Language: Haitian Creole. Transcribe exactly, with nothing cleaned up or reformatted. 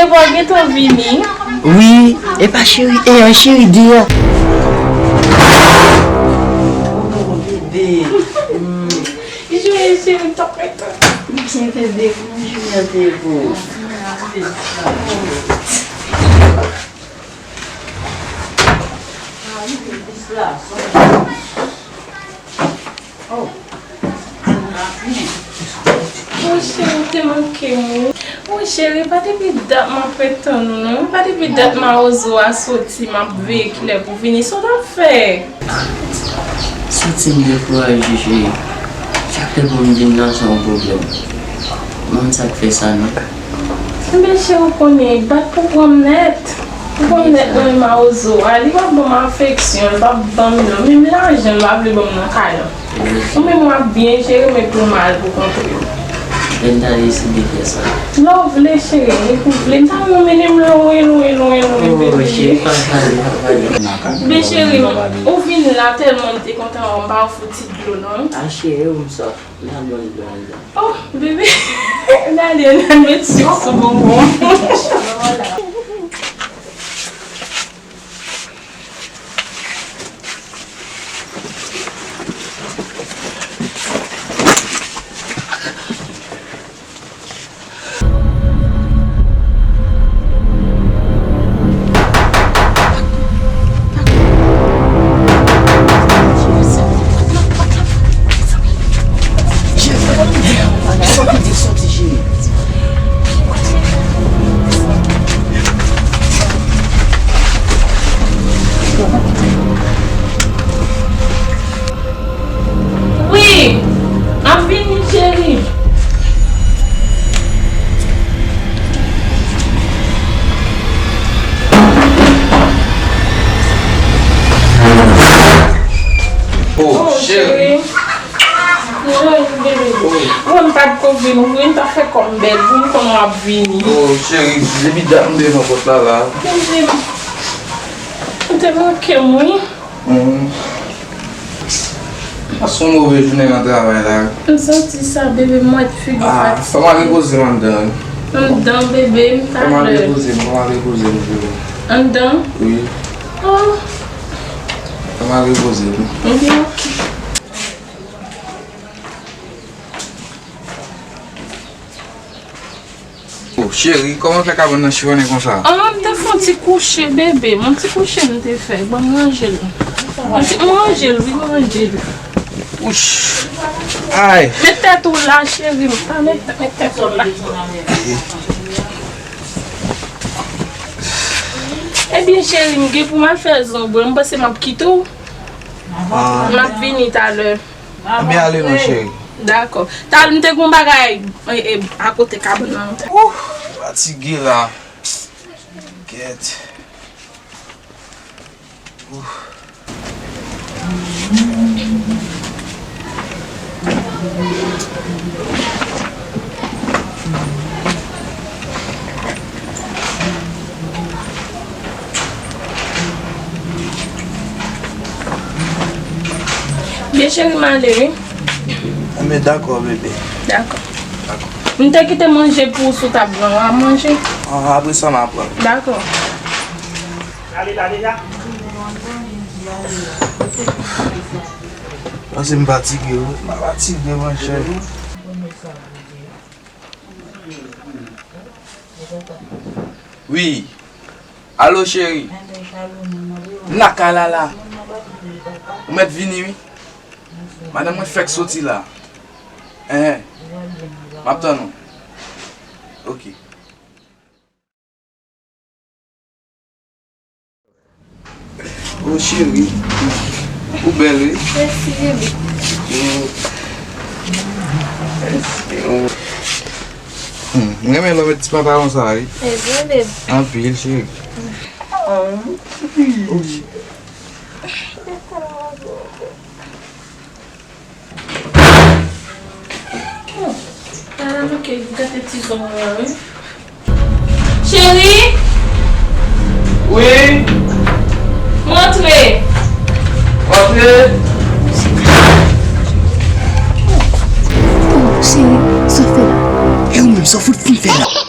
Ou gentan vini? Wi, epa cheri, e an cheri deyò. Joye cheri, m t ap ret. Byen bebe, kòman jounen an te ye pou ou? Oh. Mon cheri, ou te manke m wi. Wi cheri, pa depi dat m ap ret tann ou non. Pa depi dat mawozo a soti, m ap veye kilè pou vini. Sa w t ap fè? Santi m dekouraje, cheri. Chak lè pou m vin nan, se yon pwoblèm. M pa konn sa k fè sa non. Enben cheri, ou konnen, bat pou pran m nèt. Pou pran m nèt nan men mawozo a, li p ap ban m afeksyon, li p ap ban m non. Menm lajan l pa vle ban m nan kay lan. Ou menm w ap byen jere, men pou m al pou kont ou. Lè m ta deside fè sa. Lè w vle cheri, lè w vle. M ta renmen mennen m lwen, lwen, lwen, lwen, lwen, bebe. Oh, cheri, pa pale, pa pale. Men cheri, ou vin la tèlman m te kontan wè w, m pa fouti dlo non. A cheri, ou m sòt. N a bon dlo anndan. Oh, bebe, n ale, n al met sik sou bonbon. Wi, m ap vini, cheri. Oh, cheri. Cheri, bebe. Mwen m pa t ko vin, ou vin ta fè kò m bèl, pou m konnen w ap vini. Oh, cheri, depi dat m devan pòt la, la. Bebe, ou te manke m, wi. Hmm. Pase yon move jounen nan travay la. M santi sa, bebe, m wè figi fatige. Ah, fè m al repoze m anndan, wi. Anndan, bebe, m talè. Fè m al repoze m, fè m al repoze m, bebe. Anndan? Wi. Oh. Fè m al repoze m. Ebyen, ok. Oh, cheri, kòman w fè kabann nan chifonnen konsa? Ah, m te fè yon ti kouche, bebe. Yon ti kouche m te fè. Ban m ranje l. Yon ti, m ranje l, wi, m ranje l. Wouch! Ay! Met tèt ou la, cheri. Pa met, met tèt ou la. Ebyen, cheri, m gen pou m al fè zongl. M panse m ap kite w. Ah. M ap vini talè. Ebyen, ale non, cheri. Dakò. Talè m te gon bagay, e, e, akote kabann nan. Ouh, fatige la. Gèt. Ouh. Byen cheri, m ale wi. Enben dakò, bebe. Dakò. Dakò. M te kite manje pou ou sou tab lan, w a manje. Ah, apre sa, m a pran. Dakò. Panse m fatige, wi. M fatige, monchè. Wi. Alo, cheri. M lakay la, la. Ou mèt vini, wi. Madanm mwen fèk soti la. Enhen. M ap tann ou. Ok. Oh, cheri. Ou bèl, wi. Mèsi, bebe. Hmm, m renmen lè w met ti pantalon sa, wi. E vre, bebe. Anpil, cheri. Oh, cheri. Ala manke gate ti zong mwen an, wi. Cheri! Wi? Rantre! Rantre! Oh, cheri, sa w fè la? E ou menm, sa w fout fin fè la?